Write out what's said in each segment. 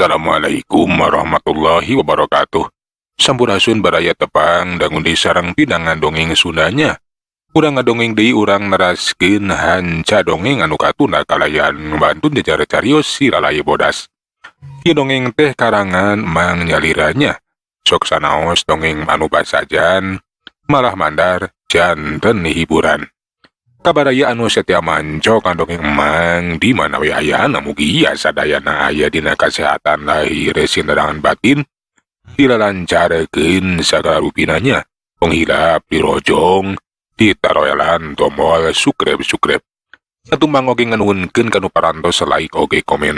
Assalamualaikum warahmatullahi wabarakatuh. Sampurasun baraya, tepang dangu deui sareng pinangan dongeng Sundanya. Urang ngadongeng deui, urang neraskeun hanca dongeng anu katunda kalayan ngabantun jejar carios Si Lalai Bodas. Ieu dongeng teh karangan Mang Nyaliranya. Sok sanaos dongeng anu basajan malah mandar janten hiburan. Kabaraya anu setia mancok dongeng Emang di mana we ayana, mugia sadayana aya dina kasehatan lahir sinerangan batin, dilalancarkeun sagala rupinanya. Tong hilap dirojong, ditaroelan tombol subscribe subscribe. Atuh mang oge nganuhunkeun kanu parantos like oge komen.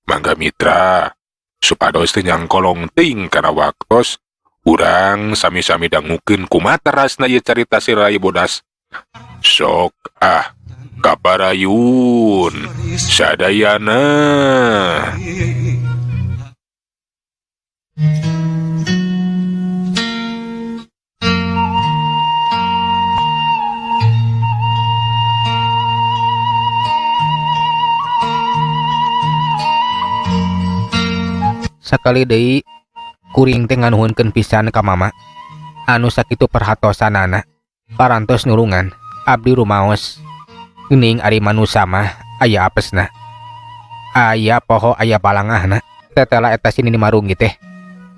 Mangga mitra, supados teu nyangkolong teuing kana waktos, urang sami-sami dangukeun kumaha terasna ieu carita Si Lalai Bodas. Sok ah, kaparayun sadayana. Sakali deui kuring teh nganuhunkeun pisan ka mama anu sakitu perhatosanana parantos nulungan abdi rumaos. Geuning ari manusa mah aya apesna, aya poho, aya palangahna. Tetela eta si Nini Marunggi teh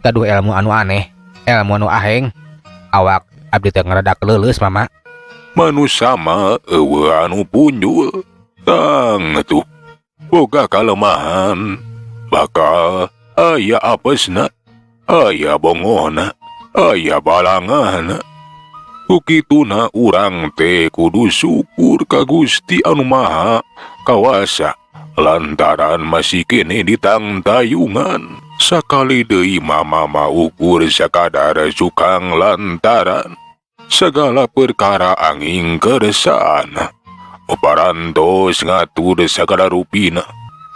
gaduh ilmu anu aneh, ilmu anu aheng. Awak abdi teh ngaradak leuleus, Mama. Manusa mah euweuh anu punjul tang tuh boga kalemahan, bakal aya apesna, aya bongohna, aya balangahna. Ku kituna urang teh kudu syukur ka Gusti anu Maha Kawasa lantaran masih keneh ditangtayungan. Sakali deui mama mah ukur sakadar cukang lantaran segala perkara angin keresana parantos ngatur sagala rupina.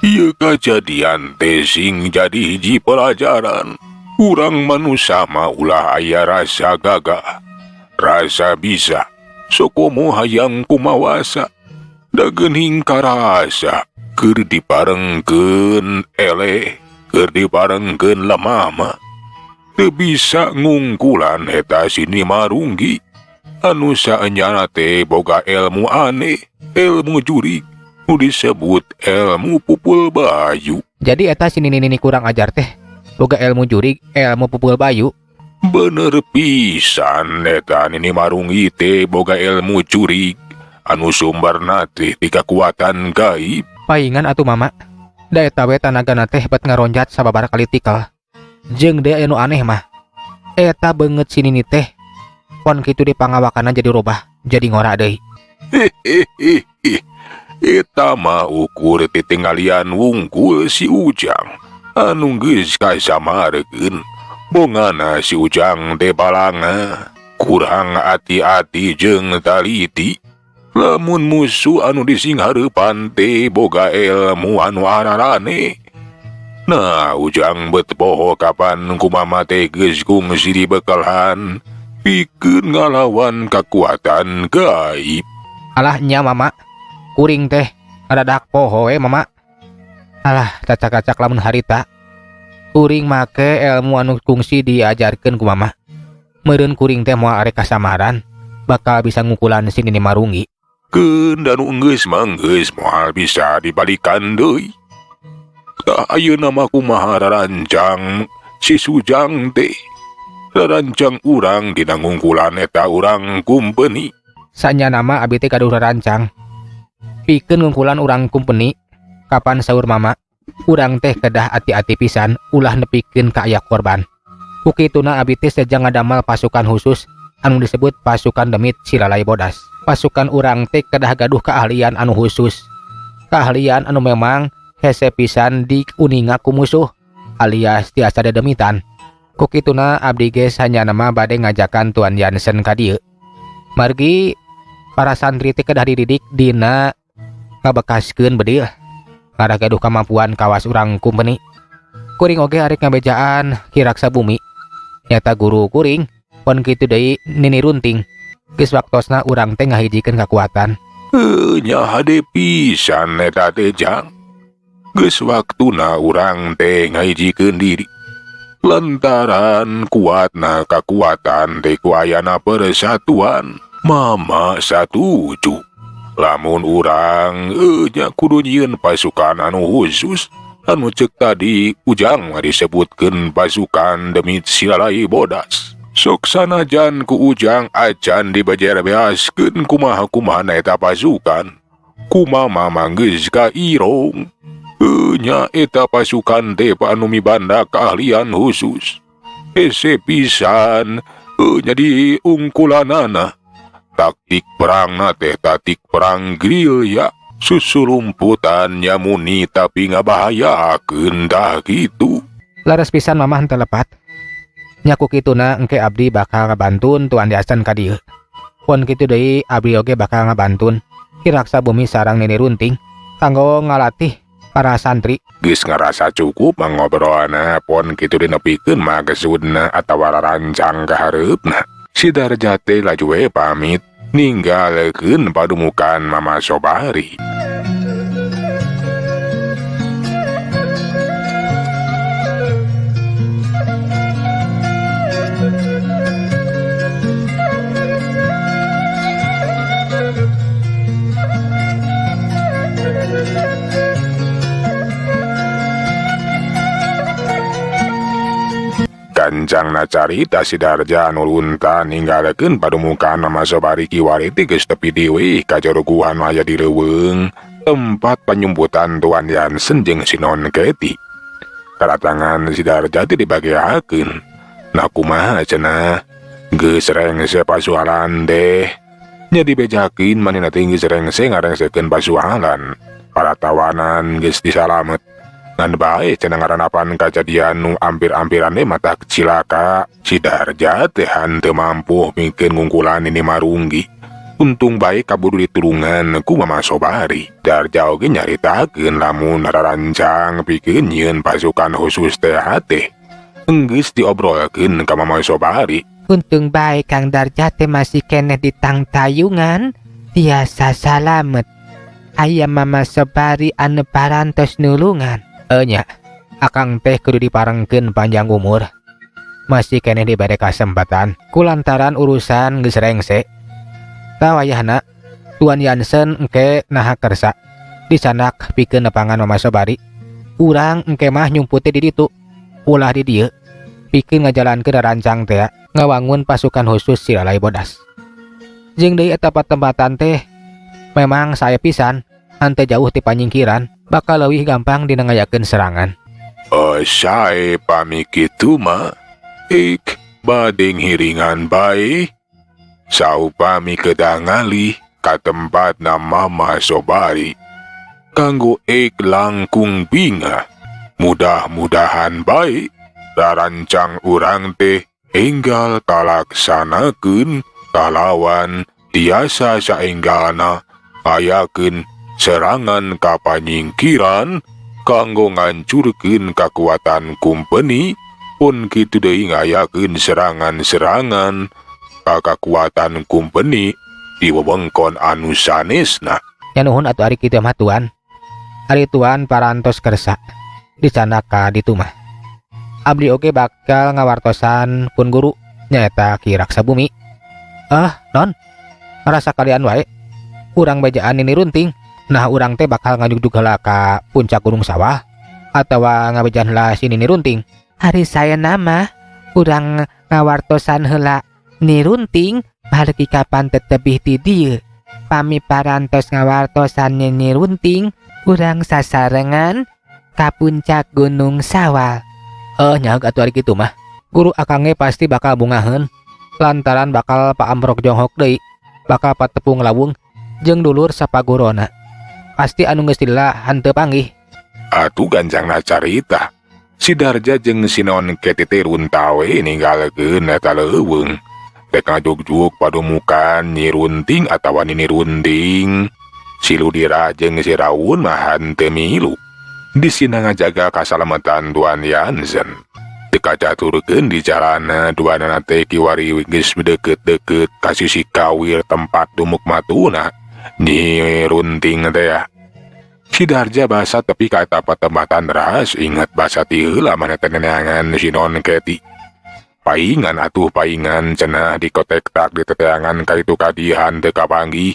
Ieu kajadian teh sing jadi hiji pelajaran. Urang manusa mah ulah aya rasa gagah, rasa bisa, sokomo hayang kumawasa. Da geuning karasa keur diparengkeun eleh, keur diparengkeun lemah mah teu bisa ngungkulan eta si Nini Marunggi anu saenyana teh boga ilmu aneh, ilmu jurig nu disebut ilmu pupul bayu. Jadi eta si nini nini kurang ajar teh boga ilmu jurig, ilmu pupul bayu? Bener pisan, eta Nini Marunggi teh boga ilmu jurig anu sumberna teh ti kekuatan gaib. Paingan atuh, Mama, da eta we tanagana teh bet ngaronjat sababaraha kali tikel. Jeung deui anu aneh mah eta beungeut si nini teh pon kitu di pangawakana jadi robah, jadi ngora deui. Hehehe, eta mah ukur titinggalian wungkul si Ujang anu geus kasamarkeun. Bongana si Ujang teh balanga, kurang hati-hati jeung taliti. Lamun musuh anu disinghareupan teh boga ilmu anu ararane. Nah, Ujang bet poho kapan ku mama teh geus kungsi dibekalan pikeun ngalawan kakuatan gaib. Alah nya, Mama, kuring teh ngadadak poho we, Mama. Alah, cacak-cacak lamun harita kuring make ilmu anu kungsi diajarkeun ku Mama, meureun kuring teh moal arek kasamaran bakal bisa ngukulan si Nini Marunggi. Keun, da nu geus mah geus moal bisa dibalikan deui. Tah, ayeuna mah kumaha rarancang si Sujang teh? Rarancang urang dina ngungkulan eta urang kumpeni? Sanyana mah abi teh gaduh rarancang pikeun ngungkulan urang kumpeni. Kapan saur Mama, urang teh kedah ati-ati pisan ulah nepikeun ka aya korban. Ku kituna abi teh seja ngadamal pasukan khusus anu disebut pasukan demit Si Lalai Bodas. Pasukan urang teh kedah gaduh keahlian anu khusus, keahlian anu memang hese pisan diuninga ku musuh alias tiasa dedemitan. Ku kituna abdi ge sanyana mah bade ngajakan Tuan Jansen ka dieu, margi para santri teh kedah dididik dina ngabekaskeun bedil ngarah gaduh kemampuan kawas urang kumpeni. Kuring oge arek ngabejaan Ki Raksa Bumi, nyata guru kuring. Pon kitu deui Nini Runting. Geus waktosna urang teh ngahijikeun kakuatan. Heuh, nya hade pisan eta teh, Jang. Geus waktuna urang teh ngahijikeun diri. Lantaran kuatna kakuatan teh ku ayana persatuan. Mama satuju. Lamun urang nya kudu nyieun pasukan anu khusus anu cek tadi Ujang mah disebutkeun pasukan demit Silalai Bodas. Sok sanajan ku Ujang acan dibejer-beaskeun kumaha-kumahana eta pasukan. Ku mama mah geus kairong. Nya eta pasukan teh anu mibanda keahlian khusus. Hese pisan nya diungkulanana. Taktik perangna teh taktik perang gerilya. Susulumputan nyamuni tapi ngabahayakeun tah kitu. Laras pisan mamah henteu lepat. Nya ku kituna engke abdi bakal ngabantun Tuan Yansen ka dieu. Pon kitu deui abdi oge bakal ngabantun Ki Raksa Bumi sareng Nini Runting kanggo ngalatih para santri. Geus ngarasa cukup mangobrolna pon kitu dinepikeun maksudna atawa rarancang ka hareupna. Si Darja teh laju we pamit ninggalkeun padumukan Mama Sobari. Gancangna carita si Darja anu lunta ninggalkeun padumukan Mama Sobari kiwari teh geus tepi deui ka jero guha nu aya di leuweung tempat panyumputan Tuan Yansen jeung si Non Keti. Kadatangan si Darja teh dibageakeun. Nah kumaha cenah? Geus rengse pasualan deh. Nya dibejakeun manehna teh geus rengse ngarengsekeun pasualan. Para tawanan geus disalamet. Ngan bae cenah ngaranapan kajadian nu ampir-ampiran teh mata cilaka. Si Darja teh henteu mampu mikeun ngungkulan ini marunggi. Untung bae kaburu ditulungan ku Mama Sobari. Darja oge nyaritakeun lamun rarancang pikeun nyieun pasukan khusus teh teh. Enggeus diobrolkeun ka Mama Sobari. Untung bae Kang Darja teh masih keneh di tangtayungan, tiasa salamet. Aya Mama Sobari anu parantos nulungan. Nya, akang teh kudu diparengkeun panjang umur. Masih keneh dibere kasempatan kulantaran urusan geus rengse. Tah wayahna Tuan Yansen engke naha kersa disanak pikeun nepangan Mama Sobari. Urang engke mah nyumput teh di ditu, ulah di dieu. Pikeun ngajalankeun rancang teh ngawangun pasukan khusus Silalai Bodas. Jeung deui eta patempatan teh memang sae pisan, henteu jauh ti panyingkiran, bakal leuwih gampang dina ngayakeun serangan. Sae pami kitu mah, ik bading hiringan bae. Saupami kedah ngalih ka tempatna Mama Sobari. Kanggo ek langkung bingah. Mudah-mudahan bae rarancang urang teh enggal kalaksanakeun kalawan tiasa saenggalna ayakeun serangan ka panyingkiran kanggo ngancurkeun kakuatan kumpeni pun kitu deui ngayakeun serangan-serangan ka kakuatan kumpeni di wewengkon anu sanesna. Nya nuhun atuh ari kitu mah Tuan. Ari Tuan parantos kersa dicanak ka ditu mah. Abdi oge bakal ngawartosan pun guru nyaeta Ki Raksa Bumi. Ah, non. Ngarasa kalian wae. Urang bejaan ini runting. Nah, urang teh bakal ngajugjug heula ka puncak Gunung Sawah atawa ngabejaan heula si Nini Runting. Ari saya nama urang ngawartosan heula Ni Runting barki kapan tetebih ti dieu. Pami parantos ngawartosan Nini Runting, urang sasarengan ka puncak Gunung Sawah. Nyaeg atuh ari kitu mah. Guru akange pasti bakal bungaheun lantaran bakal paamprok jonghok deui, bakal patepung lawung jeung dulur sapagurona. Pasti anu geus lila henteu panggih. Atuh gancangna carita. Si Darja jeung si Non Keti teh runtawe ninggalkeun eta leuweung. Rek ngajugjug padumukan Nyi Runting atawa Nini Runting. Si Ludira jeung si Raun mah henteu milu. Disina ngajaga kasalamatan Tuan Yansen. Teu kacaturkeun di jalana duanana teh kiwari geus deukeut-deukeut ka sisi kawir tempat dumuk matuna. Nyi Runting teh ya. Si Darja basa tepi ka eta patembatan ras inget basa ti heula maneh teh neneangan si Non Keti. Paingan atuh paingan cenah dikotektak diteteangan ka itu kadihan teu kapanggih.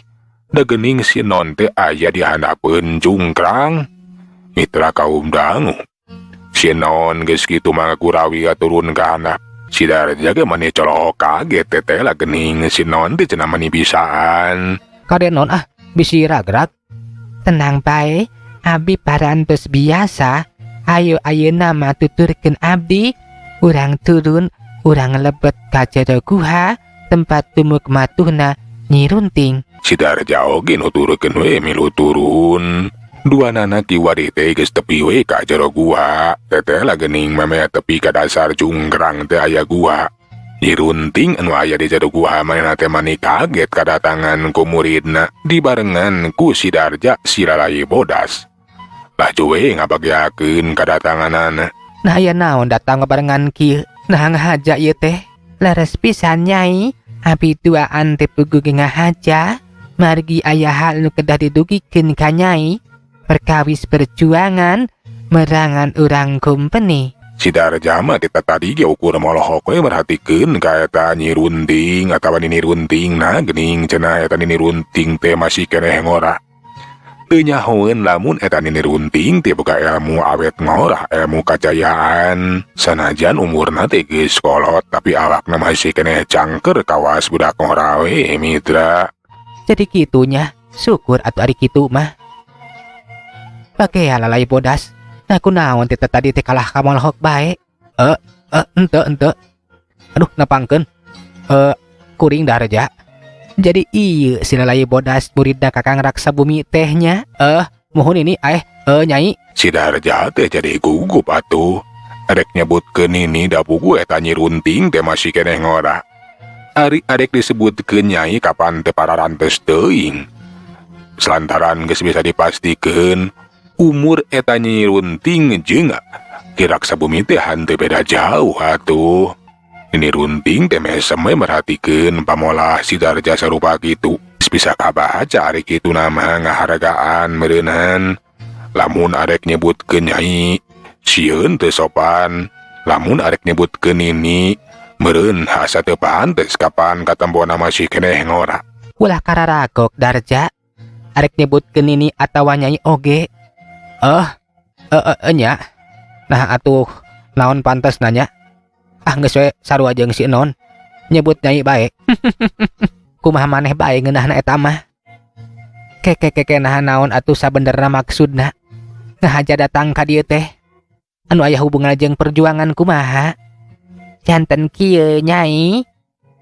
Da geuning si Non teh aya di handapeun jungkrang. Mitra kaum dangu. Si Non geus kitu mah ngagurawi turun ka handap. Si Darja ge mani colok kaget teteh lah geuning si Non teh cenah mani bisaan. Kade Non ah, bisi ragrag. Tenang bae, abi parantos biasa. Ayo ayeuna mah tuturkeun abdi. Urang turun, urang lebet ka jero guha tempat tumuk matuhna Nyi Runting. Si Darja oge nuturkeun we milu turun. Duanana kiwari teh geus tepi we ka jero gua. Teteh lah geuning memeh tepi ka dasar jungkrang teh aya gua. Nyi Runting anu aya di jero gua manehna teh mani kaget kadatangan ku muridna dibarengan ku si Darja si Lalai Bodas. Laju we ngabagiakeun kadatanganana. Nah aya naon datang barengan kieu? Nah ngahaja ieu teh. Leres pisan Nyai, abi duaan teh puguh ge ngahaja. Margi aya hal nu kedah didugikeun ka Nyai. Perkawis perjuangan merangan urang kumpeni. Si Darja mah ti tadi ge ukur molohok we merhatikeun ka eta Nyi Runting atawa Nini Runting nah geuning cenah eta Nini Runting teh masih keneh ngora. Teu nyahoeun lamun eta Nini Runting teh boga ilmu awet ngora, ilmu kajayaan. Sanajan umurna teh geus kolot tapi awakna masih keneh cangker kawas budak ngora we mitra. Jadi kitunya, syukur atuh ari kitu mah. Bagea Lalai Bodas. Nah kunaon teh tadi teh kalah ka molohok bae. Ente ente. Aduh nepangkeun. Kuring Darja. Jadi ieu si Lalai Bodas muridna Kakang Raksa Bumi teh nya. Muhun ini Nyai. Si Darja teh jadi gugup atuh. Arek nyebutkeun nini da puguh eta Nyi Runting teh masih keneh ngora. Ari arek disebutkeun Nyai kapan teh pararantes teuing. Selantaran geus bisa dipastikeun umur eta Nyi Runting jeung Ki Raksa Bumi teh henteu beda jauh atuh. Nini Runting teh mesem we merhatikeun pamolah si Darja sarupa kitu. Geus bisa kabaca ari kitu mah ngahargaan meureunan. Lamun arek nyebutkeun Nyai sieun teu sopan. Lamun arek nyebutkeun nini meureun asa teu pantes kapan katembona masih keneh ngora. Ulah kararagok Darja. Arek nyebutkeun nini atawa Nyai oge. Nya. Nah atuh naon pantes nanya. Ah geus we sarua jeung si Non. Nyebut Nyai bae. Kumaha maneh bae ngeunahna eta mah. Keke keke naha naon atuh sabenerna maksudna. Ngahaja datang ka dieu teh. Anu aya hubungan jeung perjuangan kumaha? Janten kieu Nyai.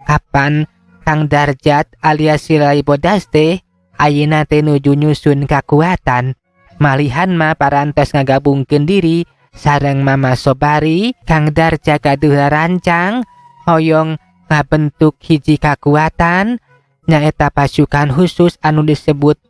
Kapan Kang Darjat alias si Lalai Bodas teh ayeuna teh nuju nyusun kakuatan. Malihan mah parantos ngagabungkeun diri sareng Mama Sobari. Kang Darja gaduh rancang hoyong ngabentuk hiji kakuatan nyaeta pasukan khusus anu disebut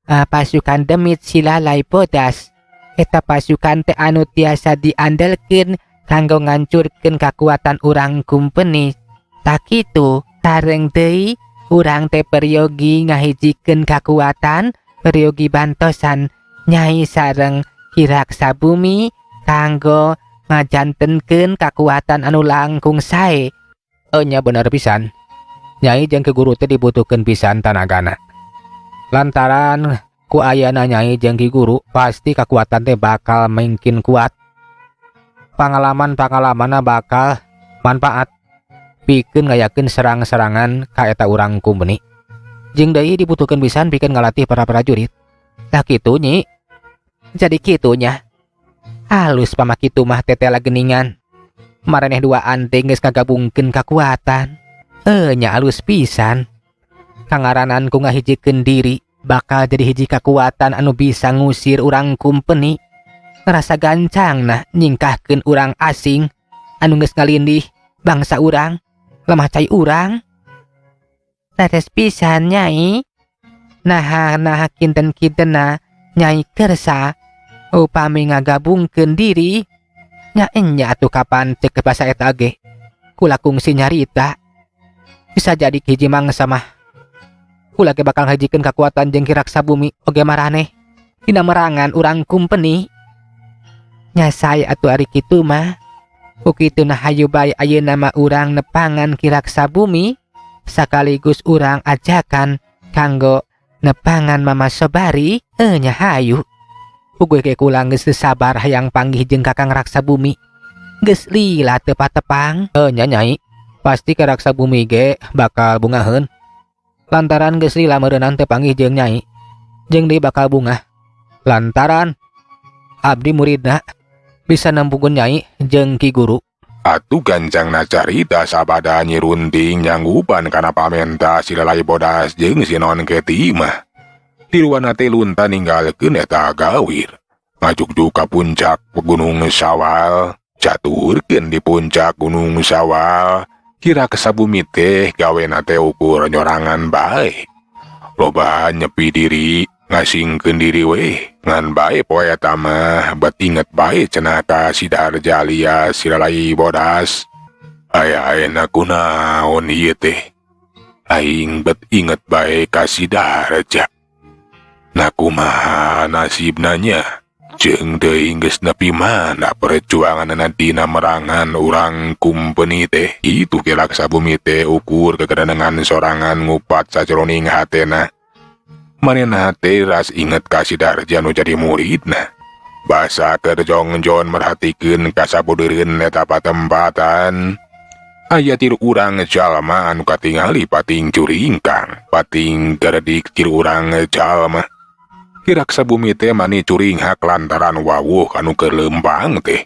pasukan demit si Lalai Bodas. Eta pasukan teh anu tiasa diandelkeun kanggo ngancurkeun kakuatan urang kumpeni. Tak kitu sareng deui urang teh peryogi ngahijikeun kakuatan, peryogi bantosan Nyai sareng Ki Raksa Bumi kanggo ngajantenkeun kakuatan anu langkung sae. Nya bener pisan. Nyai jeung Ki Guru teh dibutuhkeun pisan tanagana. Lantaran ku ayana Nyai jeung Ki Guru pasti kakuatan teh bakal mungkin kuat. Pengalaman-pengalamanna bakal manfaat pikeun ngayakeun serang-serangan ka eta urang kumpeni. Jeung deui dibutuhkeun pisan pikeun ngalatih para prajurit. Tah kitu Nyi. Jadi kitu nya. Halus pamakitu mah tetela geningan. Maraneh duaan teh geus ngagabungkeun kakuatan. Nya alus pisan. Kangaranan ku ngahijikeun diri bakal jadi hiji kakuatan anu bisa ngusir urang kumpeni. Ngerasa gancang nah nyingkahkeun urang asing anu geus ngalindih bangsa urang, lemah cai urang. Leres pisan Nyai. Naha naha kinten-kintenna Nyai kersa upami ngagabungkeun diri. Nya enya atuh kapan cek basa eta ge. Kula kungsi nyarita. Bisa jadi hiji mangsa mah. Kula ge bakal ngahijikeun kakuatan jeung Ki Raksa Bumi oge maraneh. Dina merangan urang kumpeni. Nya sae atuh ari kitu mah. Ku kituna hayu bae ayeuna mah urang nepangan Ki Raksa Bumi sakaligus urang ajakan kanggo nepangan Mama Sobari nya hayu. Puguh ge kula geus teu sabar hayang panggih jeung Kakang Raksa Bumi. Geus lila teu patepang. Nya Nyai, pasti Ki Raksa Bumi ge bakal bungaheun. Lantaran geus lila meureunnan teu panggih jeung Nyai. Jeung deui bakal bungah. Lantaran abdi muridna bisa nempungkeun Nyai jeung Ki Guru. Atuh gancangna carita sabada Nyi Runting nyanggupan kana pamenta si Lalai Bodas jeung si Non Keti mah. Tiluanna teh lunta ninggalkeun eta gawir. Ngajuk-juk ka puncak Gunung Sawal, caturkeun di puncak Gunung Sawal. Ki Raksa Bumi teh gawena teh ukur nyorangan bae. Loba nyepi diri, ngasingkeun diri weh. Ngan bae poe eta mah bet inget bae cenah ka si Darja alias si Lalai Bodas. Aya ayeuna kunaon ieu teh? Aing bet inget bae ka si Darja. Nah kumaha nasibna nya? Jeung teuing geus nepi mana perjuanganna dina merangan urang kumpeni teh. Itu Ki Raksa Bumi teh ukur kegedenengan sorangan ngupat sajeroning hatena. Manehna teh ras inget ka si Darja nu jadi muridna. Basa keur jongjon merhatikeun kasabudeureun eta patempatan. Aya tilu urang jalma anu katingali pating curingkang, pating gerdik tilu urang jalma. Ki Raksa Bumi teh mani curinghak lantaran wawuh anu keur leumpang teh.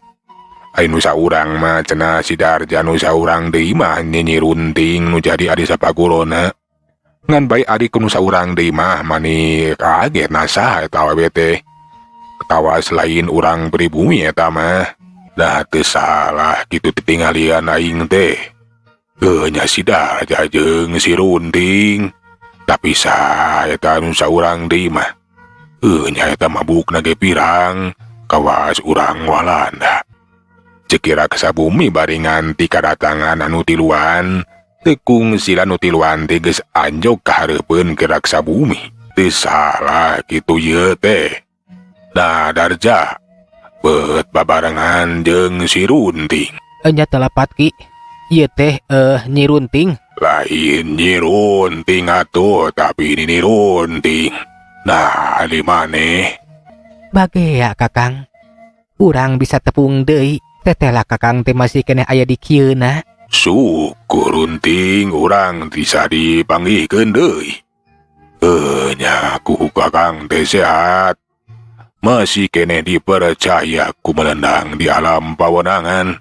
Ai nu saurang mah cenah si Darja, nu saurang deui mah Nyi Runting nu jadi adi sapagurona. Ngan bae ari ku nu saurang deui mah mani kaget na saha eta awewe teh. Tawas lain urang pribumi eta mah. Dah teu salah kitu titinggalian aing teh. Nya si Darja jeung si Runting. Tapi saha eta nu saurang deui mah? Nya eta mabukna ge pirang kawas urang Walanda. Ceuk Ki Raksa Bumi bari nganti kadatangan anu tiluan, teu kungsi anu tiluan teh geus anjog ka hareupeun Ki Raksa Bumi. Teu salah kitu ieu teh. Nah Darja, beut babarengan jeung si Runting. Nya teu lepat Ki, ieu teh Nyi Runting. Lain Nyi Runting atuh, tapi Nini Runting. Nah, di maneh? Bagea Kakang. Urang bisa tepung deui. Tetela Kakang teh masih keneh aya di kieuna. Syukur Runting urang bisa dipanggihkeun deui. Nya ku Kakang teh sehat. Masih keneh dipercaya ku melendang di alam pawenangan.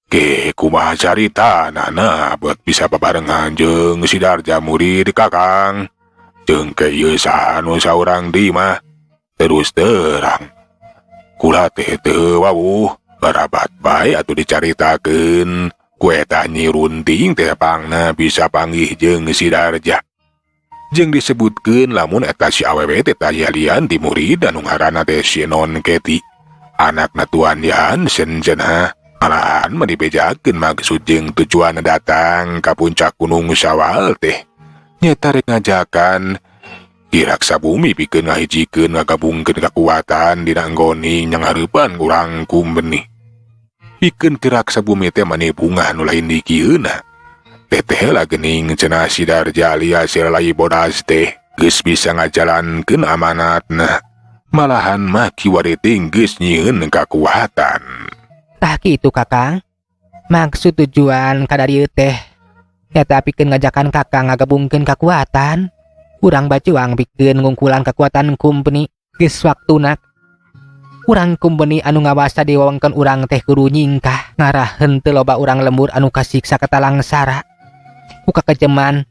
Ke kumaha caritana buat bisa babarengan jeung si Darja murid Kakang. Jeung ke ieu saha nu saurang deui mah. Terus terang. Kula teh teu wawuh, barabat bae atuh dicaritakeun. Ku eta Nyi Runting teh pangna bisa panggih jeung si Darja. Jeung disebutkeun lamun eta si awewe teh taya lian ti murid anu ngaranna teh si Non Keti. Anakna Tuan Jansen cenah. Malahan mah dibejakeun maksud jeung tujuan datang ka puncak Gunung Sawal teh. Nyata rek ngajakan Ki Raksa Bumi pikeun ngahijikeun ngagabungkeun kakuatan dina anggoni nyanghareupan urang kumbeni. Pikeun Ki Raksa Bumi teh mani bungah nu lain dikieuna. Teteh lah geuning cenah si Darja alias si Lalai Bodas teh geus bisa ngajalankeun amanatna. Malahan mah kiwari teh geus nyieun kakuatan. Tah kitu Kakang. Maksud tujuan kadarieu teh nyata pikeun ngajakan Kakang ngagabungkeun kakuatan. Urang bajuang pikeun ngungkulan kakuatan kumpeni geus waktuna. Urang kumpeni anu ngawasa di wewengkon urang teh kudu nyingkah ngarah henteu loba urang lembur anu kasiksa katalangsara. Ku kakejeman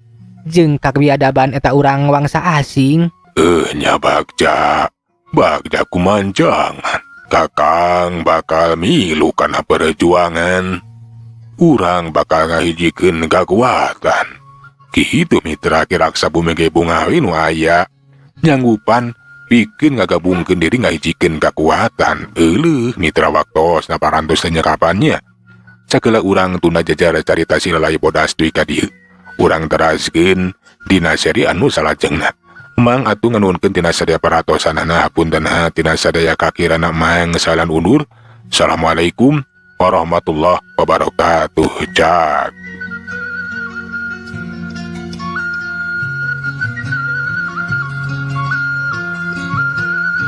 jeung kabiadaban eta urang wangsa asing. Nya bagja, bagja kumanjangan. Kakang bakal milu kana perjuangan. Urang bakal ngahijikeun kakuatan. Kitu mitra Ki Raksa Bumi ge bungah we nu aya. Nyanggupan pikeun ngagabungkeun diri ngahijikeun kakuatan. Euleuh mitra waktosna parantos teh nyekapannya. Sagala urang tunda jajar carita si Lalai Bodas deui ka dieu. Urang teraskeun dina seri anu salajengna. Mang atuh nganuhunkeun tina sadaya perhatosanana, hapunten tina sadaya kakirana Mang salan undur. Assalamualaikum warahmatullahi wabarakatuh. Cak.